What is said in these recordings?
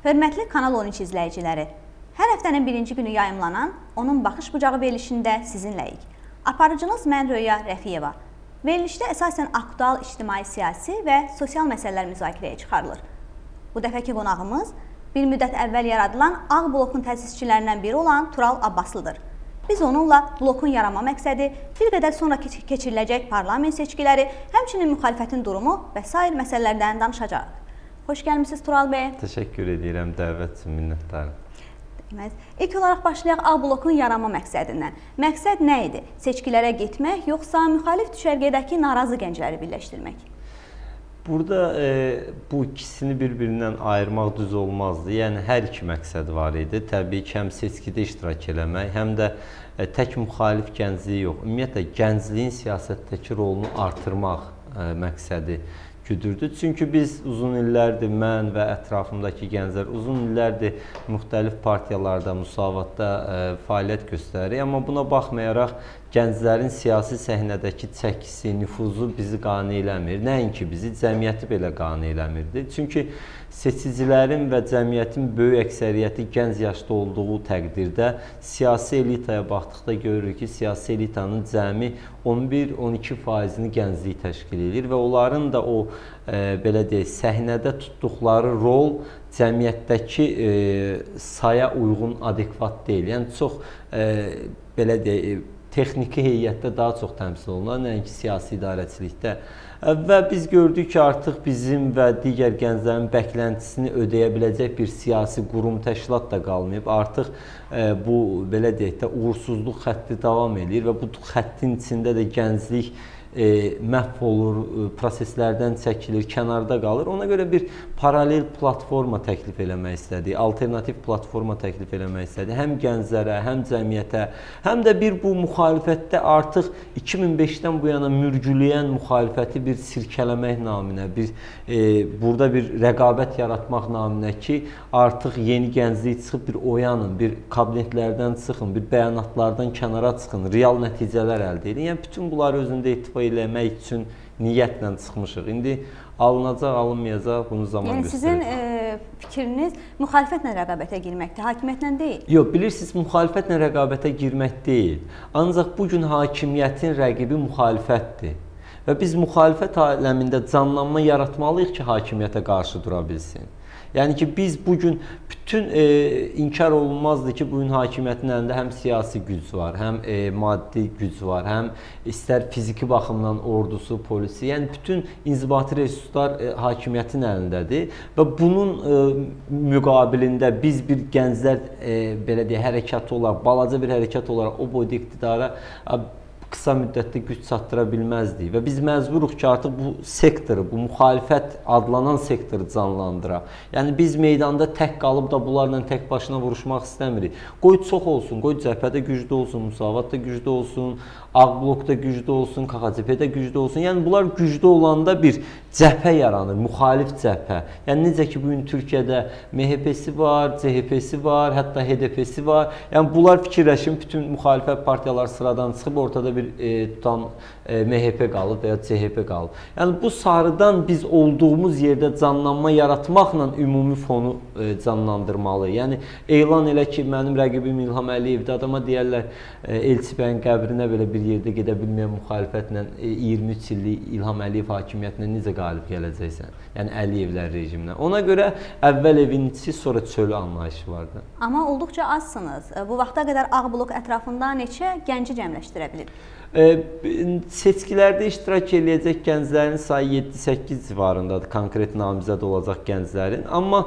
Hörmətli Kanal 13 izləyiciləri, hər həftənin birinci günü yayımlanan Onun Baxış Bucağı verilişində sizinləyik. Aparıcınız mən Röya Rəfiyeva. Verilişdə əsasən aktual ictimai-siyasi və sosial məsələlər müzakirəyə çıxarılır. Bu dəfəki qonağımız bir müddət əvvəl yaradılan Ağ Blokun təsisçilərindən biri olan Tural Abbaslıdır. Biz onunla blokun yaranma məqsədi, bir qədər sonra keçiriləcək parlament seçkiləri, həmçinin müxalifətin durumu və sair məsələlərdən danışacağıq. Xoş gəlmisiniz Tural bəy. Təşəkkür edirəm dəvət üçün, minnətdarım. Deməli, ilk olaraq başlayaq Ağ Blokun yaranma məqsədindən. Məqsəd nə idi? Seçkilərə getmək, yoxsa müxalif düşərgədəki narazı gəncləri birləşdirmək? Burada bu ikisini bir-birindən ayırmaq düz olmazdı. Yəni hər iki məqsəd var idi. Təbii ki, həm seçkidə iştirak eləmək, həm də tək müxalif gəncliyi yox, ümumiyyətlə gəncliyin siyasətdəki rolunu artırmaq məqsədi güdürdü. Çünki biz uzun illərdir, mən və ətrafımdakı gənclər uzun illərdir müxtəlif partiyalarda, müsavatda fəaliyyət göstəririk. Amma buna baxmayaraq gənclərin siyasi səhnədəki çəkisi, nüfuzu bizi qane eləmir. Nəinki bizi, cəmiyyəti belə qane eləmirdi. Çünki seçicilərin və cəmiyyətin böyük əksəriyyəti gənc yaşda olduğu təqdirdə siyasi elitaya baxdıqda görürük ki, siyasi elitanın cəmi 11-12%-ni gənclik təşkil edir və onların da o belə deyək, səhnədə tutduqları rol cəmiyyətdəki saya uyğun, adekvat deyil. Yəni çox belə deyək, texniki heyətdə daha çox təmsil olunur, nəinki siyasi idarəçilikdə. Və biz gördük ki, artıq bizim və digər gənclərin bəkləntisini ödəyə biləcək bir siyasi qurum, təşkilat da qalmayıb. Artıq bu, belə deyək də, uğursuzluq xətti davam eləyir və bu xəttin içində də gənclik məhv olur, proseslərdən çəkilir, kənarda qalır. Ona görə bir paralel platforma təklif eləmək istədik, alternativ platforma təklif eləmək istədik. Həm gənclərə, həm cəmiyyətə, həm də bir bu müxalifətdə artıq 2005-dən bu yana mürgüləyən müxalifəti bir sirkələmək naminə, bir burada bir rəqabət yaratmaq naminə ki, artıq yeni gənclik çıxıb bir oyanın, bir kabinetlərdən çıxın, bir bəyanatlardan kənara çıxın, real nəticələr əldə edin. Yəni bütün bunları özündə ihtiva eləmək üçün niyyətlə çıxmışıq. İndi alınacaq, alınmayacaq, bunu zaman yəni göstərəcək. Sizin fikriniz müxalifətlə rəqabətə girməkdir, hakimiyyətlə deyil. Yox, bilirsiniz, müxalifətlə rəqabətə girmək deyil. Ancaq bu gün hakimiyyətin rəqibi müxalifətdir. Və biz müxalifət aləmində canlanma yaratmalıyıq ki, hakimiyyətə qarşı dura bilsin. Yəni ki, biz bugün bütün inkar olunmazdır ki, bugün hakimiyyətin əlində həm siyasi güc var, həm maddi güc var, həm istər fiziki baxımdan ordusu, polisi, yəni bütün inzibati resurslar hakimiyyətin əlindədir və bunun müqabilində biz bir gənclər belə deyək, hərəkatı olaraq, balaca bir hərəkat olaraq o boyda iqtidara qısa müddətdə güc çatdıra bilməzdik və biz məcburuq ki, artıq bu sektoru, bu müxalifət adlanan sektoru canlandıraq. Yəni biz meydanda tək qalıb da bunlarla tək başına vuruşmaq istəmirik. Qoy çox olsun, qoy cəbhədə güclü olsun, Müsavat da güclü olsun, Ağ Blok da güclü olsun, KXCP də güclü olsun. Yəni bunlar güclü olanda bir cəbhə yaranır, müxalif cəbhə. Yəni necə ki, bugün Türkiyədə MHP-si var, CHP-si var, hətta HDP-si var. Yəni bunlar fikirləşin, bütün müxalifət partiyalar sıradan çıxıb ortada bir tutan MHP qalıb və ya CHP qalıb. Yəni bu sarıdan biz olduğumuz yerdə canlanma yaratmaqla ümumi fonu canlandırmalıyıq. Yəni elan elə ki, mənim rəqibim İlham Əliyevdir, adama deyərlər Elçi bəyin qəbrinə belə bir yerdə gedə bilməyən müxalifətlə 23 illik İlham Əliyev hakimiyyətinə necə qalib gələcəksən? Yəni Əliyevlər rejiminə. Ona görə əvvəl evin içi, sonra çölü anlayışı vardı. Amma olduqca azsınız. Bu vaxta qədər Ağ Blok ətrafında neçə gənci cəmləşdirə bilib? Seçkilərdə iştirak eləyəcək gənclərin sayı 7-8 civarındadır, konkret namizəd olacaq gənclərin. Amma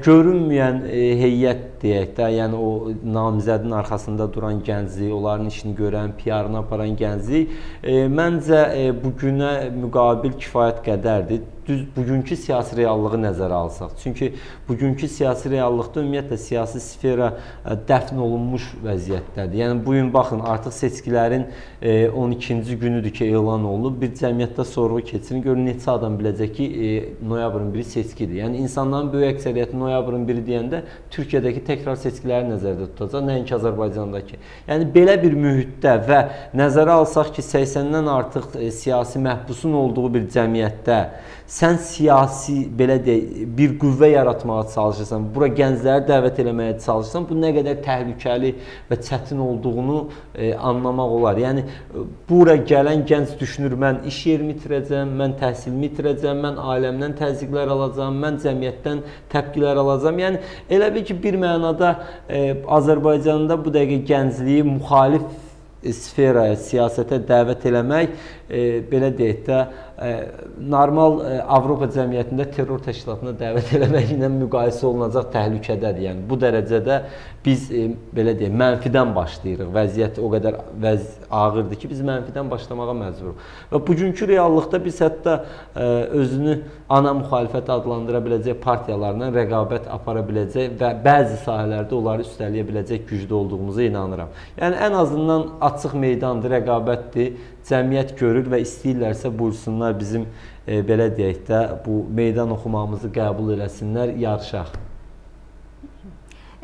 görünməyən heyət deyək də, yəni o namizədin arxasında duran gənclik, onların işini görən, PR-ını aparan gənclik, məncə bugünə müqabil kifayət qədərdir. Düz bugünkü siyasi reallığı nəzərə alsaq. Çünki bugünkü siyasi reallıqda ümumiyyətlə siyasi sfera dəfn olunmuş vəziyyətdədir. Yəni bu gün baxın, artıq seçkilərin 12-ci günüdür ki, elan olunub. Bir cəmiyyətdə sorğu keçirin, görün neçə adam biləcək ki, noyabrın 1-i seçkidir. Yəni insanların böyük əksəriyyəti noyabrın 1-i deyəndə Türkiyədəki təkrar seçkiləri nəzərdə tutacaq, nəinki Azərbaycandakı. Yəni belə bir mühitdə və nəzərə alsaq ki, 80-dən artıq siyasi məhbusun olduğu bir cəmiyyətdə sən siyasi, belə deyək, bir qüvvə yaratmağa çalışırsan, bura gəncləri dəvət eləməyə çalışırsan, bu nə qədər təhlükəli və çətin olduğunu anlamaq olar. Yəni, bura gələn gənc düşünür, mən iş yerimi itirəcəm, mən təhsilimi itirəcəm, mən ailəmdən təzyiqlər alacağam, mən cəmiyyətdən təpkilər alacağam. Yəni, elə bil ki, bir mənada Azərbaycanda bu dəqiqə gəncliyi müxalif sferaya, siyasətə dəvət eləmək, belə deyək də, normal Avropa cəmiyyətində terror təşkilatına dəvət eləməklə müqayisə olunacaq təhlükədədir. Yəni, bu dərəcədə biz, belə deyək, mənfidən başlayırıq. Vəziyyət o qədər ağırdır ki, biz mənfidən başlamağa məcburuq. Və bugünkü reallıqda biz hətta özünü ana müxalifət adlandıra biləcək partiyalarla rəqabət apara biləcək və bəzi sahələrdə onları üstələyə biləcək gücdə olduğumuza inanıram. Yəni, ən azından açıq meydandır, rəqabətdir, cəmiyyət görür və istəyirlərsə buyursunlar bizim, belə deyək də, bu meydan oxumağımızı qəbul eləsinlər, yarışaq.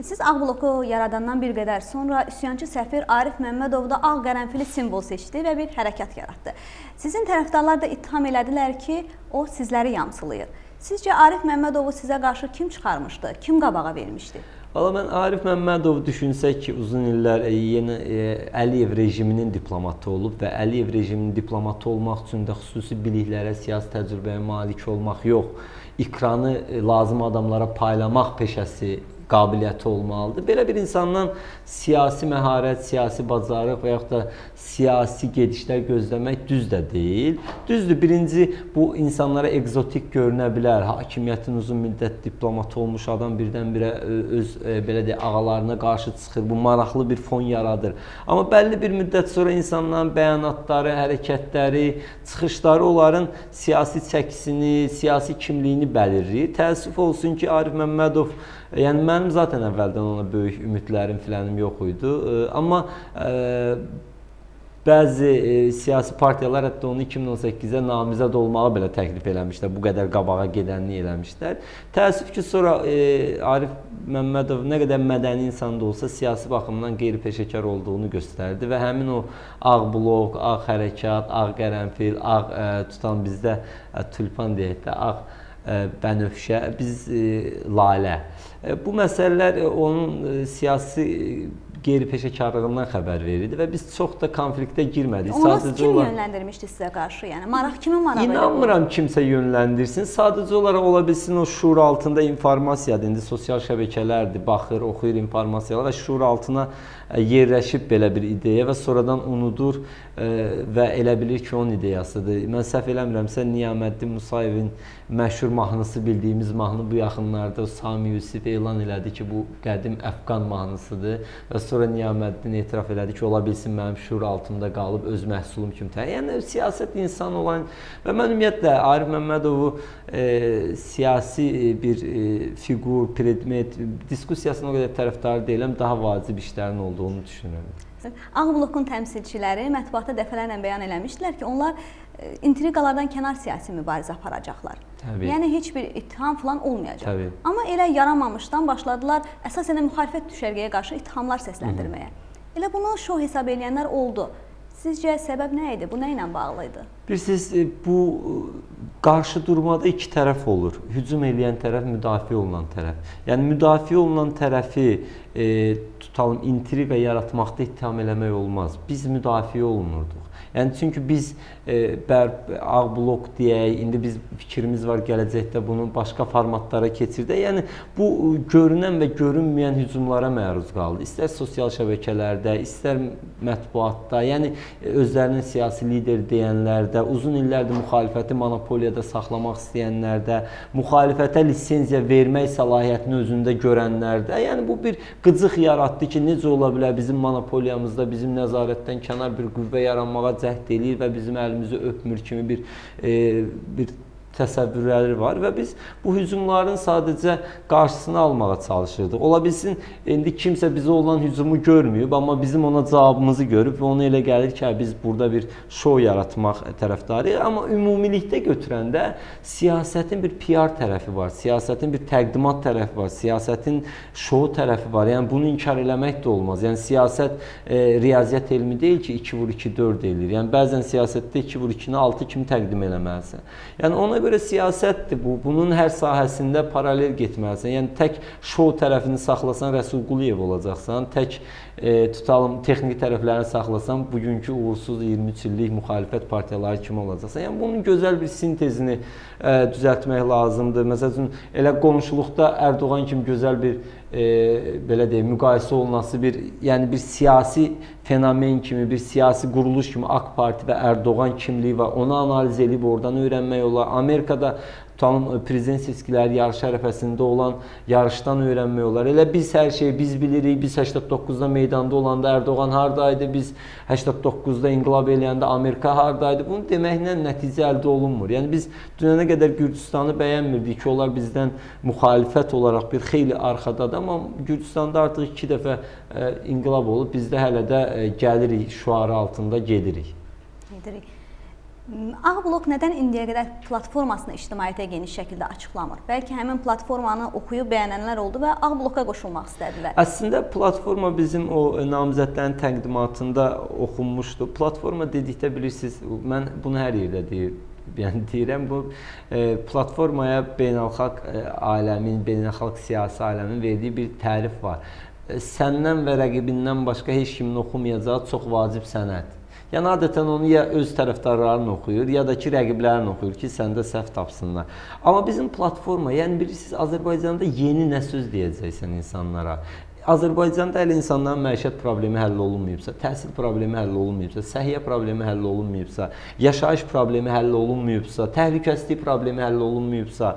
Siz Ağ Bloku yaradandan bir qədər sonra üsyançı səfir Arif Məmmədov da ağ qərənfili simvol seçdi və bir hərəkat yaratdı. Sizin tərəfdarlar da ittiham elədilər ki, o sizləri yamsılayır. Sizcə Arif Məmmədovu sizə qarşı kim çıxarmışdı, kim qabağa vermişdi? Valla mən Arif Məmmədovu düşünsək ki, uzun illər yeni Əliyev rejiminin diplomatı olub və Əliyev rejiminin diplomatı olmaq üçün də xüsusi biliklərə, siyasi təcrübəyə malik olmaq yox, ikranı lazım adamlara paylamaq peşəsi, qabiliyyəti olmalıdır. Belə bir insandan siyasi məharət, siyasi bacarıq və yaxud da siyasi gedişlər gözləmək düz də deyil. Düzdür, birinci, bu insanlara ekzotik görünə bilər. Hakimiyyətin uzun müddət diplomatı olmuş adam birdən-birə öz, belə deyək, ağalarına qarşı çıxır. Bu maraqlı bir fon yaradır. Amma bəlli bir müddət sonra insanların bəyanatları, hərəkətləri, çıxışları onların siyasi çəkisini, siyasi kimliyini bəlirləyir. Təəssüf olsun ki, Arif Məmmədov, yəni mənim zaten əvvəldən ona böyük ümidlərim filanim yox idi. Amma bəzi siyasi partiyalar hətta onu 2018-də namizəd olmağı belə təklif eləmişlər. Bu qədər qabağa gedənlik eləmişlər. Təəssüf ki, sonra Arif Məmmədov nə qədər mədəni insan da olsa siyasi baxımdan qeyri-peşəkar olduğunu göstərdi və həmin o ağ blok, ağ hərəkat, ağ qərənfil, ağ tutan bizdə tülpan deyək də, ağ bənövşə, biz lalə. Bu məsələlər onun siyasi qeyri-peşəkarlığından xəbər verirdi və biz çox da konfliktə girmədik. Onu kim yönləndirmişdi sizə qarşı? Yəni maraq kimin marağı idi? İnanmıram kimsə yönləndirsin. Sadəcə olaraq ola bilsin o şuur altında informasiyadır. İndi sosial şəbəkələrdir, baxır, oxuyur informasiyalar və şuur altına yerləşib belə bir ideya və sonradan unudur və elə bilir ki, onun ideyasıdır. Mən səhv eləmirəmsə, Niyaməddin Musayevin məşhur mahnısı, bildiyimiz mahnı bu yaxınlarda Sami Yusif elan elədi ki, bu qədim Əfqan mahnısıdır və sonra Niyaməddin etiraf elədi ki, ola bilsin mənim şuur altımda qalıb öz məhsulum kimi təyin. Yəni siyasət insanı olan və mən ümumiyyətlə Arif Məmmədovu siyasi bir fiqur, predmet diskussiyasına o qədər tərəfdarı deyiləm, daha vacib işlərin olduğunu düşünürəm. Ağ Blokun təmsilçiləri mətbuatda dəfələrlə bəyan eləmişdilər ki, onlar intriqalardan kənar siyasi mübarizə aparacaqlar. Təbii. Yəni heç bir ittiham falan olmayacaq. Təbii. Amma elə yaranmamışdan başladılar əsasən də müxalifət düşərgəyə qarşı ittihamlar səsləndirməyə. Elə bunu şou hesab eləyənlər oldu. Sizcə səbəb nə idi? Bu nə ilə bağlı idi? Bilirsiniz, bu qarşı durmada iki tərəf olur. Hücum eləyən tərəf, müdafiə olunan tərəf. Yəni müdafiə olunan tərəfi tutalım intriqa yaratmaqda ittiham eləmək olmaz. Biz müdafiə olunurduq. Yəni çünki biz ağ blok deyək, indi biz fikrimiz var gələcəkdə bunu başqa formatlara keçirdək. Yəni bu görünən və görünməyən hücumlara məruz qaldı. İstər sosial şəbəkələrdə, istər mətbuatda, yəni özlərinin siyasi lider deyənlərdə, uzun illərdir müxalifəti monopoliyada saxlamaq istəyənlərdə, müxalifətə lisenziya vermək səlahiyyətini özündə görənlərdə. Yəni bu bir qıcıq yaratdı ki, necə ola bilər bizim monopoliyamızda, bizim nəzarətdən kənar bir qüvvə yaranmağa cəhd eləyir və bizim əlimizi öpmür kimi bir təsəvvürləri var və biz bu hücumların sadəcə qarşısını almağa çalışırdıq. Ola bilsin, indi kimsə bizə olan hücumu görməyib, amma bizim ona cavabımızı görüb və ona elə gəlir ki, biz burada bir şou yaratmaq tərəfdarıyıq. Amma ümumilikdə götürəndə siyasətin bir PR tərəfi var, siyasətin bir təqdimat tərəfi var, siyasətin şou tərəfi var. Yəni bunu inkar eləmək də olmaz. Yəni siyasət riyaziyyat elmi deyil ki, 2 vur 2 4 eləyir. Yəni bəzən siyasətdə 2 vur 2-ni 6 kimi təqdim eləməlisən. Yəni ona Ona görə siyasətdir bu. Bunun hər sahəsində paralel getməlisən. Yəni tək şou tərəfini saxlasan Rəsul Quliyev olacaqsan, tək tutalım texniki tərəflərini saxlasan bugünkü uğursuz 23 illik müxalifət partiyaları kimi olacaqsan. Yəni bunun gözəl bir sintezini düzəltmək lazımdır. Məsəl üçün elə qonşuluqda Erdoğan kimi gözəl bir belə deyək, müqayisə olunası bir, yəni bir siyasi fenomen kimi, bir siyasi quruluş kimi AK Parti və Erdoğan kimliyi var. Onu analiz edib oradan öyrənmək olar. Amerikada tutalım prezident seçkiləri yarışı ərəfəsində olan yarışdan öyrənmək olar. Elə biz hər şeyi biz bilirik. Biz 89-da meydanda olanda Erdoğan hardaydı? Biz 89-da inqilab eləyəndə Amerika hardaydı? Bunu deməklə nəticə əldə olunmur. Yəni biz dünənə qədər Gürcüstanı bəyənmirdik ki, onlar bizdən müxalifət olaraq bir xeyli arxadadır, amma Gürcüstanda artıq 2 dəfə inqilab olub. Biz də hələ də gəlirik şüarı altında gedirik. Gedirik. Ağ Blok nədən indiyə qədər platformasını ictimaiyyətə geniş şəkildə açıqlamır? Bəlkə həmin platformanı oxuyub bəyənənlər oldu və Ağ Bloka qoşulmaq istədilər. Əslində platforma bizim o namizədlərin təqdimatında oxunmuşdu. Platforma dedikdə bilirsiniz, mən bunu hər yerdə deyirəm. Yəni deyirəm, bu platformaya beynəlxalq aləmin, beynəlxalq siyasi aləmin verdiyi bir tərif var. Səndən və rəqibindən başqa heç kimin oxumayacağı çox vacib sənəd. Yəni adətən onu ya öz tərəfdarların oxuyur, ya da ki rəqiblərin oxuyur ki, səndə səhv tapsınlar. Amma bizim platforma, yəni bilirsiniz, Azərbaycanda yeni nə söz deyəcəksən insanlara? Azərbaycanda hələ insanların məişət problemi həll olunmayıbsa, təhsil problemi həll olunmayıbsa, səhiyyə problemi həll olunmayıbsa, yaşayış problemi həll olunmayıbsa, təhlükəsizlik problemi həll olunmayıbsa,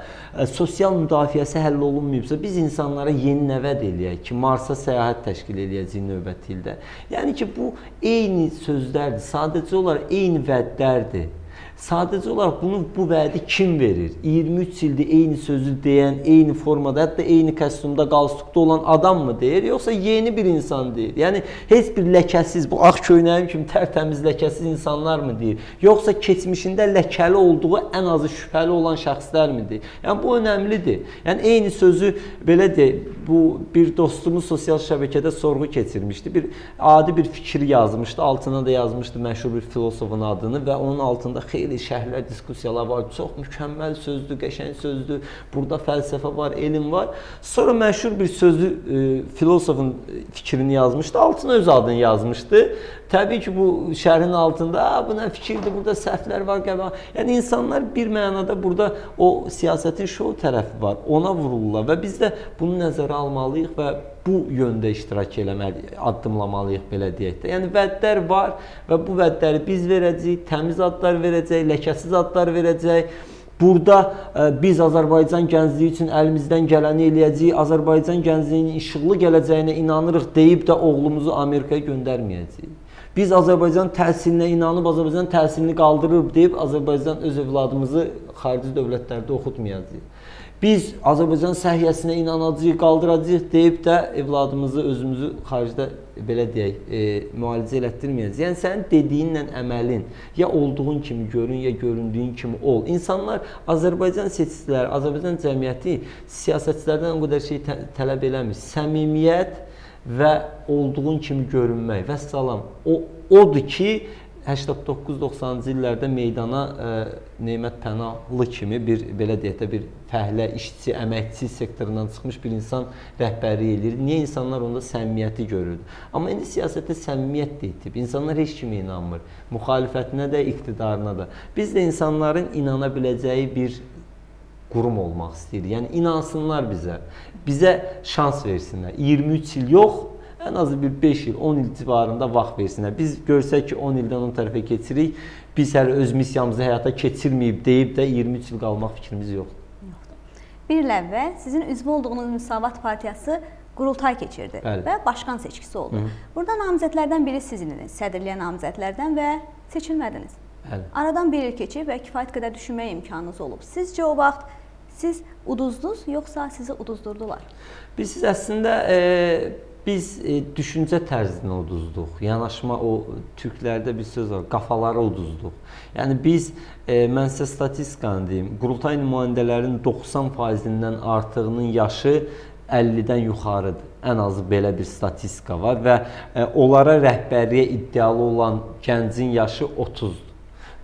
sosial müdafiəsi həll olunmayıbsa, biz insanlara yeni nə vəd eləyək ki, Marsa səyahət təşkil eləyəcəyik növbəti ildə. Yəni ki, bu eyni sözlərdir, sadəcə olaraq eyni vədlərdir. Sadəcə olaraq bunu, bu vədi kim verir? 23 ildir eyni sözü deyən, eyni formada, hətta eyni kostyumda, qalstukda olan adam mı deyir, yoxsa yeni bir insan deyir? Yəni heç bir ləkəsiz, bu ağ köynəyim kimi tərtəmiz ləkəsiz insanlar mı deyir? Yoxsa keçmişində ləkəli olduğu ən azı şübhəli olan şəxslər mi deyir? Yəni bu önəmlidir. Yəni eyni sözü belə deyək, bu bir dostumuz sosial şəbəkədə sorğu keçirmişdi. Bir adi bir fikir yazmışdı, altına da yazmışdı məşhur bir filosofun adını və onun altında xeyli şərhlər, diskussiyalar var. Çox mükəmməl sözdür, qəşəng sözdür. Burada fəlsəfə var, elm var. Sonra məşhur bir sözü filosofun fikrini yazmışdı, altına öz adını yazmışdı. Təbii ki, bu şərhin altında bu nə fikirdir, burada səhvlər var, qəbə. Yəni insanlar bir mənada burada o siyasətin şou tərəfi var, ona vururlar və biz də bunu nəzərə almalıyıq və bu yöndə iştirak eləməliyik, addımlamalıyıq belə deyək də. Yəni vədlər var və bu vədləri biz verəcəyik, təmiz adlar verəcəyik, ləkəsiz adlar verəcəyik. Burada biz Azərbaycan gəncliyi üçün əlimizdən gələni eləyəcəyik, Azərbaycan gəncliyinin işıqlı gələcəyinə inanırıq deyib də oğlumuzu Amerikaya göndərməyəcəyik. Biz Azərbaycan təhsilinə inanıb Azərbaycan təhsilini qaldırır deyib Azərbaycan öz övladımızı xarici dövlətlərdə oxutmayacağıq. Biz Azərbaycan səhiyyəsinə inanacağıq, qaldıracağıq deyib də evladımızı, özümüzü xaricdə belə deyək, müalicə elətdirməyəcəyik. Yəni sənin dediyinlə əməlin ya olduğun kimi görün, ya göründüyün kimi ol. İnsanlar, Azərbaycan seçiciləri, Azərbaycan cəmiyyəti siyasətçilərdən o qədər şey tələb eləmir. Səmimiyyət və olduğun kimi görünmək. Vəssalam. O odur ki, 89-90-cı illərdə meydana Nemət Pənahlı kimi bir belə deyək də bir fəhlə, işçi, əməkçi sektorundan çıxmış bir insan rəhbərlik eləyir. Niyə insanlar onda səmimiyyəti görürdü? Amma indi siyasətdə səmimiyyət də itib. İnsanlar heç kimə inanmır. Müxalifətinə də, iqtidarına da. Biz də insanların inana biləcəyi bir qurum olmaq istəyirik. Yəni inansınlar bizə. Bizə şans versinlər. 23 il yox, ən azı bir 5 il, 10 il civarında vaxt versinlər. Biz görsək ki, 10 ildən o tərəfə keçirik, biz hələ öz missiyamızı həyata keçirməyib deyib də 23 il qalmaq fikrimiz yoxdur. Yoxdur. Bir il əvvəl sizin üzvü olduğunuz Müsavat Partiyası qurultay keçirdi. Bəli. Və başqan seçkisi oldu. Hı -hı. Burada namizədlərdən biri siz idiniz, sədrliyə namizədlərdən və seçilmədiniz. Bəli. Aradan bir il keçib və kifayət qədər düşünmək imkanınız olub. Sizcə o vaxt siz uduzdunuz, yoxsa sizi uduzdurdular? Biz əslində biz düşüncə tərzini uduzduq. Yanaşma, o türklərdə bir söz var, qafaları uduzduq. Yəni biz, mən sizə statistikanı deyim, qurultay nümayəndələrinin 90%-dən artığının yaşı 50-dən yuxarıdır. Ən azı belə bir statistika var və onlara rəhbərliyə iddialı olan gəncin yaşı 30-dur.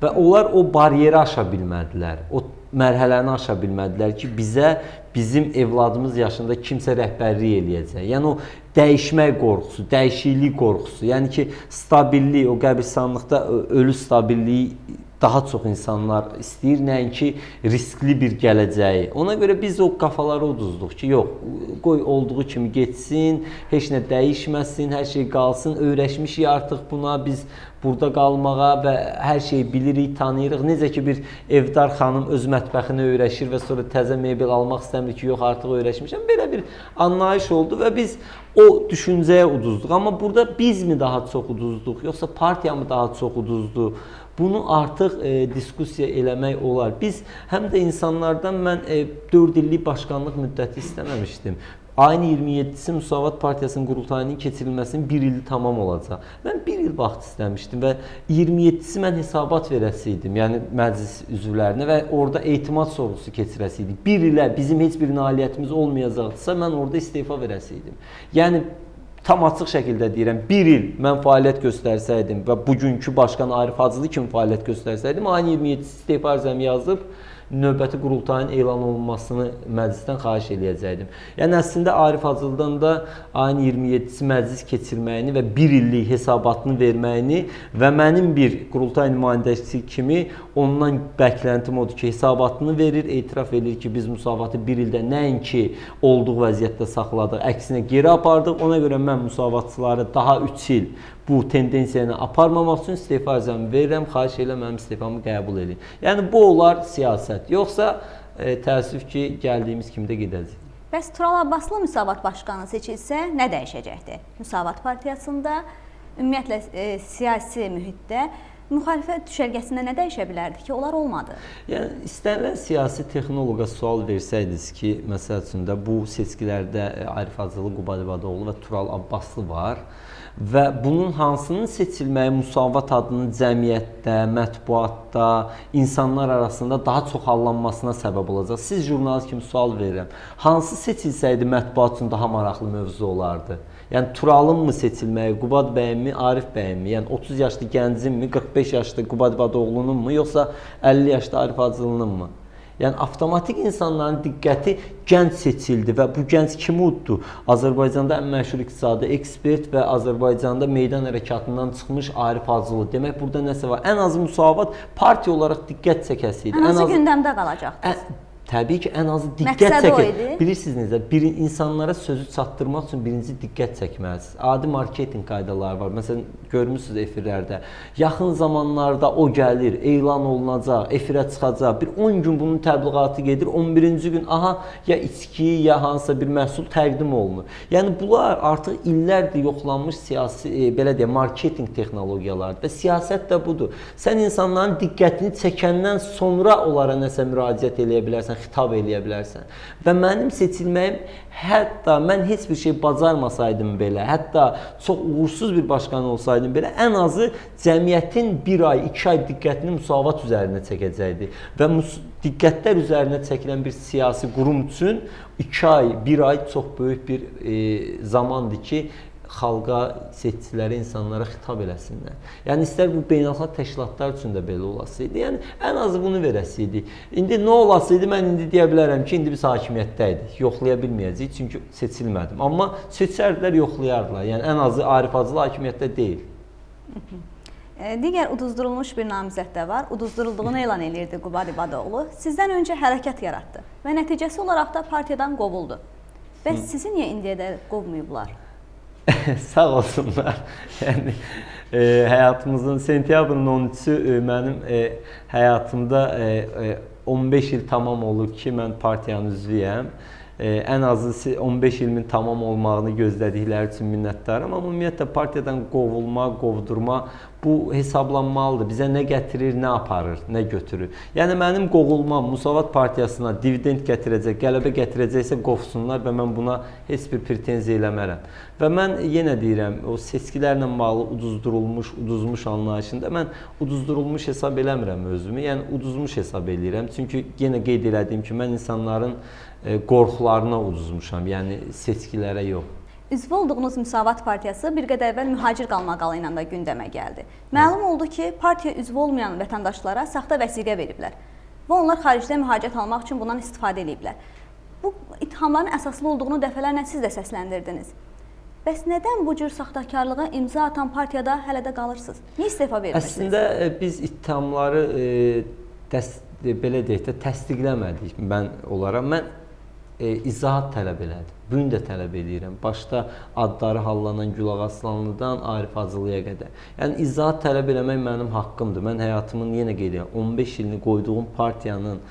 Və onlar o bariyeri aşa bilmədilər. O mərhələni aşa bilmədilər ki, bizə bizim evladımız yaşında kimsə rəhbərlik eləyəcək. Yəni o dəyişmək qorxusu, dəyişiklik qorxusu, yəni ki, stabillik, o qəbirstanlıqda ölü stabilliyi daha çox insanlar istəyir, nəinki riskli bir gələcəyi. Ona görə biz o qafaları uduzduq ki, yox, qoy olduğu kimi getsin, heç nə dəyişməsin, hər şey qalsın, öyrəşmişik artıq buna, biz burada qalmağa və hər şeyi bilirik, tanıyırıq. Necə ki, bir evdar xanım öz mətbəxini öyrəşir və sonra təzə mebel almaq istəmir ki, yox, artıq öyrəşmişəm. Belə bir anlayış oldu və biz o düşüncəyə uduzduq. Amma burada biz mi daha çox uduzduq, yoxsa partiya mı daha çox uduzdu? Bunu artıq diskussiya eləmək olar. Biz həm də insanlardan mən 4 illik başqanlıq müddəti istəməmişdim. Ayın 27-si Müsavat Partiyasının qurultayının keçirilməsinin 1 ili tamam olacaq. Mən 1 il vaxt istəmişdim və 27-si mən hesabat verəsiydim, yəni məclis üzvlərinə və orada etimad sorğusu keçirəsiydik. 1 ilə bizim heç bir nailiyyətimiz olmayacaqdısa, mən orada istefa verəsiydim. Yəni tam açıq şəkildə deyirəm, 1 il mən fəaliyyət göstərsəydim və bugünkü başqan Arif Hacılı kimi fəaliyyət göstərsəydim, ayın 27-si istefa ərizəmi yazıb növbəti qurultayın elan olunmasını məclisdən xahiş eləyəcəkdim. Yəni əslində Arif Hacılıdan da ayın 27-si məclis keçirməyini və 1 illik hesabatını verməyini və mənim bir qurultay nümayəndəsi kimi ondan bəkləntim odur ki, hesabatını verir, etiraf edir ki, biz müsavatı 1 ildə nəinki olduğu vəziyyətdə saxladıq, əksinə geri apardıq. Ona görə mən müsavatçıları daha 3 il bu tendensiyanı aparmamaq üçün istefa ərizəmi verirəm, xahiş edirəm mənim istefamı qəbul edin. Yəni bu olar siyasət. Yoxsa təəssüf ki, gəldiyimiz kimi də gedəcək. Bəs Tural Abbaslı Müsavat başqanı seçilsə nə dəyişəcəkdi? Müsavat partiyasında, ümumiyyətlə siyasi mühitdə müxalifət düşərgəsində nə dəyişə bilərdi ki, onlar olmadı? Yəni istənilən siyasi texnoloqa sual versəydiniz ki, məsəl üçün də bu seçkilərdə Arif Hacılı, Qubad İbadoğlu və Tural Abbaslı var və bunun hansının seçilməyi Müsavat adının cəmiyyətdə, mətbuatda, insanlar arasında daha çox hallanmasına səbəb olacaq. Siz jurnalist kimi sual verirəm. Hansı seçilsəydi mətbuat üçün daha maraqlı mövzu olardı? Yəni Turalın mı seçilməyi, Qubad bəyin mi, Arif bəyin mi? Yəni 30 yaşlı gəncin mi, 45 yaşlı Qubad İbadoğlunun mu, yoxsa 50 yaşlı Arif Hacılının mı? Yəni avtomatik insanların diqqəti gənc seçildi və bu gənc kimi uddu? Azərbaycanda ən məşhur iqtisadi ekspert və Azərbaycanda meydan hərəkatından çıxmış Arif Hacılı. Demək burada nəsə var. Ən azı Müsavat partiya olaraq diqqət çəkəsi idi. Ən azı gündəmdə qalacaqdı. Təbii ki, ən azı diqqət çəkir. Bilirsiniz necə? Bir insanlara sözü çatdırmaq üçün birinci diqqət çəkməlisiniz. Adi marketinq qaydaları var. Məsələn, görmüsünüz efirlərdə. Yaxın zamanlarda o gəlir, elan olunacaq, efirə çıxacaq. Bir 10 gün bunun təbliğatı gedir. 11-ci gün aha ya içki, ya hansısa bir məhsul təqdim olunur. Yəni bunlar artıq illərdir yoxlanmış siyasi, belə deyək, marketinq texnologiyalarıdır və siyasət də budur. Sən insanların diqqətini çəkəndən sonra onlara nəsə müraciət eləyə bilərsən, xitab eləyə bilərsən. Və mənim seçilməyim, hətta mən heç bir şey bacarmasaydım belə, hətta çox uğursuz bir başqan olsaydım belə, ən azı cəmiyyətin 1 ay, 2 ay diqqətini müsavat üzərinə çəkəcəkdi. Və diqqətlər üzərinə çəkilən bir siyasi qurum üçün 2 ay, 1 ay çox böyük bir zamandır ki, xalqa, seçicilərə, insanlara xitab eləsinlər. Yəni istər bu beynəlxalq təşkilatlar üçün də belə olasıydı. Yəni ən azı bunu verəsiydi. İndi nə olasıydı, mən indi deyə bilərəm ki, indi biz hakimiyyətdə idik. Yoxlaya bilməyəcəyik, çünki seçilmədim. Amma seçərdilər, yoxlayardılar. Yəni ən azı Arif Hacılı hakimiyyətdə deyil. Digər uduzdurulmuş bir namizəd də var. Uduzdurulduğunu elan eləyirdi Qubad İbadoğlu. Sizdən öncə hərəkat yaratdı və nəticəsi olaraq da partiyadan qovuldu. Bəs sizi niyə indiyədək qovmayıblar? Sağ olsunlar. Yəni həyatımızın sentyabrın 13-ü mənim həyatımda 15 il tamam olur ki, mən partiyanın üzvüyəm. Ən azı 15 ilimin tamam olmağını gözlədikləri üçün minnətdaram. Amma ümumiyyətlə partiyadan qovulma, qovdurma bu hesablanmalıdır. Bizə nə gətirir, nə aparır, nə götürür. Yəni mənim qovulmam Müsavat partiyasına dividend gətirəcək, qələbə gətirəcəksə qovsunlar və mən buna heç bir pretenziya eləmərəm. Və mən yenə deyirəm, o seçkilərlə bağlı uduzdurulmuş, uduzmuş anlayışında mən uduzdurulmuş hesab eləmirəm özümü. Yəni uduzmuş hesab eləyirəm. Çünki yenə qeyd elədiyim ki, mən insanların qorxularına uduzmuşam, yəni seçkilərə yox. Üzvü olduğunuz Müsavat Partiyası bir qədər əvvəl mühacir qalmaqalı ilə də gündəmə gəldi. Məlum oldu ki, partiya üzvü olmayan vətəndaşlara saxta vəsiqə veriblər və onlar xaricdə mühacirət almaq üçün bundan istifadə ediblər. Bu ittihamların əsaslı olduğunu dəfələrlə siz də səsləndirdiniz. Bəs nədən bu cür saxtakarlığa imza atan partiyada hələ də qalırsınız? Niyə istefa vermirsiniz? Əslində biz ittihamları belə deyək də təsdiqləmədik mən olaraq. Mən izahat tələb elədim. Bu gün də tələb eləyirəm. Başda adları hallanan Gülağa Aslanlıdan Arif Hacılıya qədər. Yəni izahat tələb eləmək mənim haqqımdır. Mən həyatımın yenə qeyd edirəm 15 ilini qoyduğum partiyanın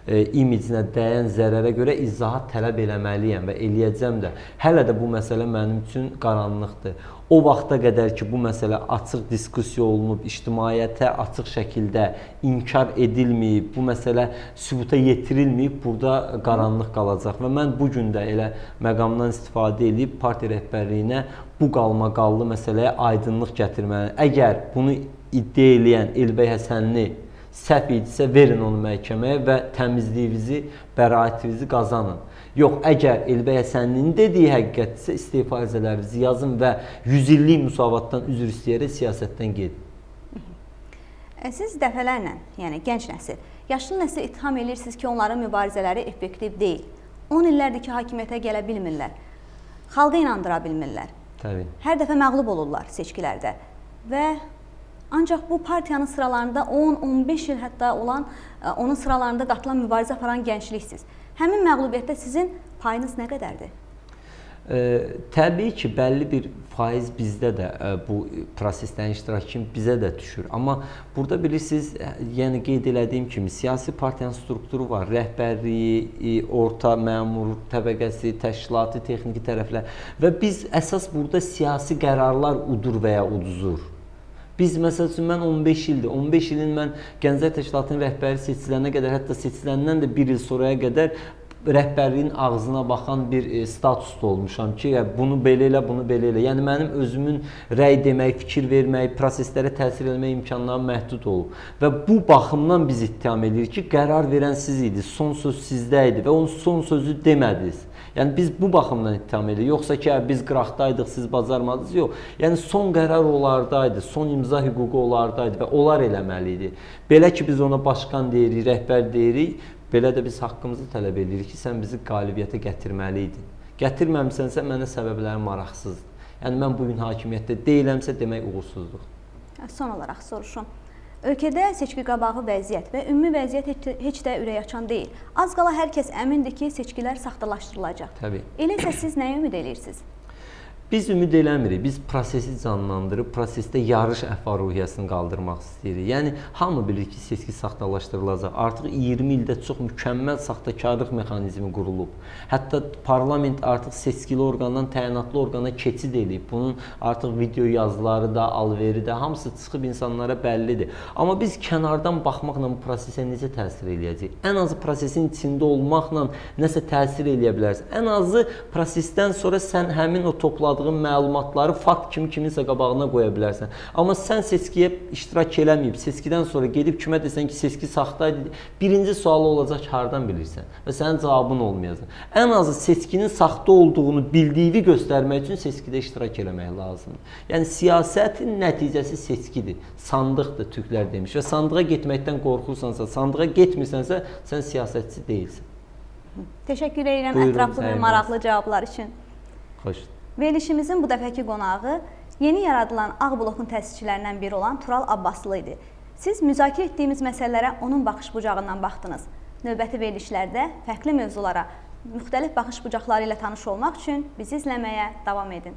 imicinə dəyən zərərə görə izahat tələb eləməliyəm və eləyəcəm də. Hələ də bu məsələ mənim üçün qaranlıqdır. O vaxta qədər ki, bu məsələ açıq diskussiya olunub, ictimaiyyətə açıq şəkildə inkar edilməyib, bu məsələ sübuta yetirilməyib, burada qaranlıq qalacaq. Və mən bu gün də elə məqamdan istifadə edib partiya rəhbərliyinə bu qalmaqallı məsələyə aydınlıq gətirməli. Əgər bunu iddia eləyən Elbəy Həsənli səhv idisə, verin onu məhkəməyə və təmizliyinizi, bəraətinizi qazanın. Yox, əgər Elbəy Həsənlinin dediyi həqiqətdirsə, istefa ərizələrinizi yazın və 100 illik müsavatdan üzr istəyərək siyasətdən gedin. Siz dəfələrlə, yəni gənc nəsil, yaşlı nəsil ittiham edirsiniz ki, onların mübarizələri effektiv deyil. 10 illərdir ki, hakimiyyətə gələ bilmirlər. Xalqa inandıra bilmirlər. Təbii. Hər dəfə məğlub olurlar seçkilərdə və ancaq bu partiyanın sıralarında 10-15 il hətta olan, onun sıralarında qatılan mübarizə aparan gəncliksiniz. Həmin məğlubiyyətdə sizin payınız nə qədərdir? Təbii ki, bəlli bir faiz bizdə də bu proseslərin iştirakı bizə də düşür. Amma burada bilirsiniz, yəni qeyd elədiyim kimi siyasi partiyanın strukturu var. Rəhbərliyi, orta məmur təbəqəsi, təşkilatı, texniki tərəflər və biz əsas burada siyasi qərarlar udur və ya uduzur. Biz məsəl üçün mən 15 ildir. 15 ilin mən Gənclər Təşkilatının rəhbəri seçilənə qədər, hətta seçiləndən də bir il sonraya qədər rəhbərliyin ağzına baxan bir statusda olmuşam ki, bunu belə elə, bunu belə elə. Yəni mənim özümün rəy demək, fikir vermək, proseslərə təsir eləmək imkanlarım məhdud olub. Və bu baxımdan biz ittiham edirik ki, qərar verən siz idiniz, son söz sizdə idi və onun son sözü demədiniz. Yəni biz bu baxımdan ittiham edirik. Yoxsa ki, biz qıraqdaydıq, siz bacarmadınız. Yox. Yəni son qərar onlardaydı, son imza hüququ onlardaydı və onlar eləməli idi. Belə ki, biz ona başqan deyirik, rəhbər deyirik, belə də biz haqqımızı tələb edirik ki, sən bizi qalibiyyətə gətirməli idin. Gətirməmisənsə mənə səbəbləri maraqsızdır. Yəni mən bu gün hakimiyyətdə deyiləmsə, demək uğursuzluq. Son olaraq soruşum. Ölkədə seçki qabağı vəziyyət və ümumi vəziyyət heç də ürəkaçan deyil. Az qala hər kəs əmindir ki, seçkilər saxtalaşdırılacaq. Təbii. Elə isə siz nəyə ümid edirsiniz? Biz ümid eləmirik. Biz prosesi canlandırıb, prosesdə yarış əhval-ruhiyyəsini qaldırmaq istəyirik. Yəni hamı bilir ki, seçki saxtalaşdırılacaq. Artıq 20 ildə çox mükəmməl saxtakarlıq mexanizmi qurulub. Hətta parlament artıq seçkili orqandan təyinatlı orqana keçid eləyib. Bunun artıq video yazıları da, alveri də hamısı çıxıb insanlara bəllidir. Amma biz kənardan baxmaqla bu prosesə necə təsir eləyəcəyik? Ən azı prosesin içində olmaqla nəsə təsir eləyə bilərsən. Ən azı prosesdən sonra sən həmin o topladığın məlumatları fakt kimi kiminsə qabağına qoya bilərsən. Amma sən seçkiyə iştirak eləməyib, seçkidən sonra gedib kimə desən ki, seçki saxtaydı, birinci sualı olacaq ki, hardan bilirsən? Və sənin cavabın olmayacaq. Ən azı seçkinin saxta olduğunu bildiyini göstərmək üçün seçkidə iştirak eləmək lazımdır. Yəni siyasətin nəticəsi seçkidir, sandıqdır, türklər demiş. Və sandığa getməkdən qorxursansa, sandığa getmirsənsə, sən siyasətçi deyilsən. Təşəkkür edirəm ətraflı və maraqlı cavablar üçün. Xoş. Verilişimizin bu dəfəki qonağı yeni yaradılan Ağ Blokun təsisçilərindən biri olan Tural Abbaslı idi. Siz müzakirə etdiyimiz məsələlərə onun baxış bucağından baxdınız. Növbəti verilişlərdə fərqli mövzulara, müxtəlif baxış bucaqları ilə tanış olmaq üçün bizi izləməyə davam edin.